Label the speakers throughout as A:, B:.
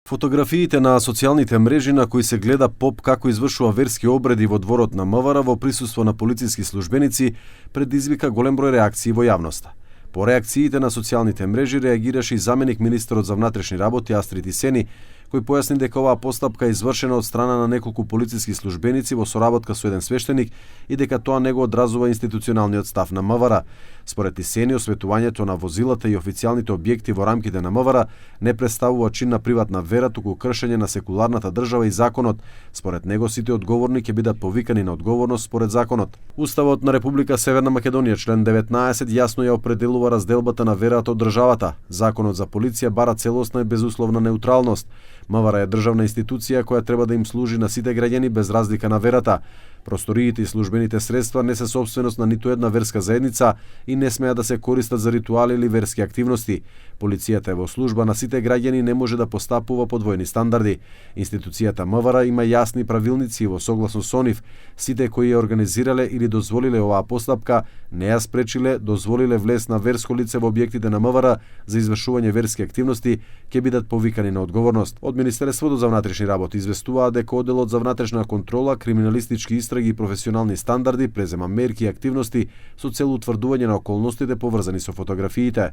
A: Фотографиите на социјалните мрежи на кои се гледа поп како извршува верски обреди во дворот на МВР во присуство на полициски службеници предизвика голем број реакции во јавноста. По реакциите на социјалните мрежи реагираше и заменик министерот за внатрешни работи Астрид Исени, кој појасни дека оваа постапка е извршена од страна на неколку полициски службеници во соработка со еден свештеник и дека тоа не го одразува институционалниот став на МВР. Според Исени, осветувањето на возилата и официјалните објекти во рамките на МВР не представува чин на приватна вера, туку кршење на секуларната држава и законот. Според него, сите одговорни ќе бидат повикани на одговорност според законот. Уставот на Република Северна Македонија, член 19, јасно ја определува разделбата на верата од државата. Законот за полиција бара целосна и безусловна неутралност. МВР е државна институција која треба да им служи на сите граѓани без разлика на верата. Просториите и службените средства не се собственост на ниту една верска заедница и не смеа да се користат за ритуали или верски активности. Полицијата е во служба на сите граѓани и не може да постапува по двојни стандарди. Институцијата МВР има јасни правилници и во согласно со нив, сите кои ја организирале или дозволиле оваа постапка не ја спречиле, дозволиле влез на верско лице во објектите на МВР за извршување верски активности, ќе бидат повикани на одговорност. Од Министерството за внатрешни работи известуваат дека Одделот за внатрешна контрола, криминалистички истраги и професионални стандарди презема мерки и активности со цел утврдување на околностите поврзани со фотографиите.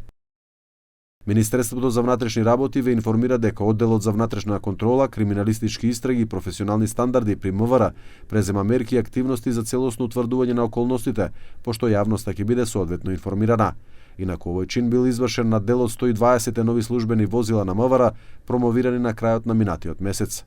A: Министерството за внатрешни работи ве информира дека Одделот за внатрешна контрола, криминалистички истраги и професионални стандарди при МВР презема мерки и активности за целосно утврдување на околностите, пошто јавноста ќе биде соодветно информирана. Инаку овој чин бил извршен на дел од 120 нови службени возила на МВР, промовирани на крајот на минатиот месец.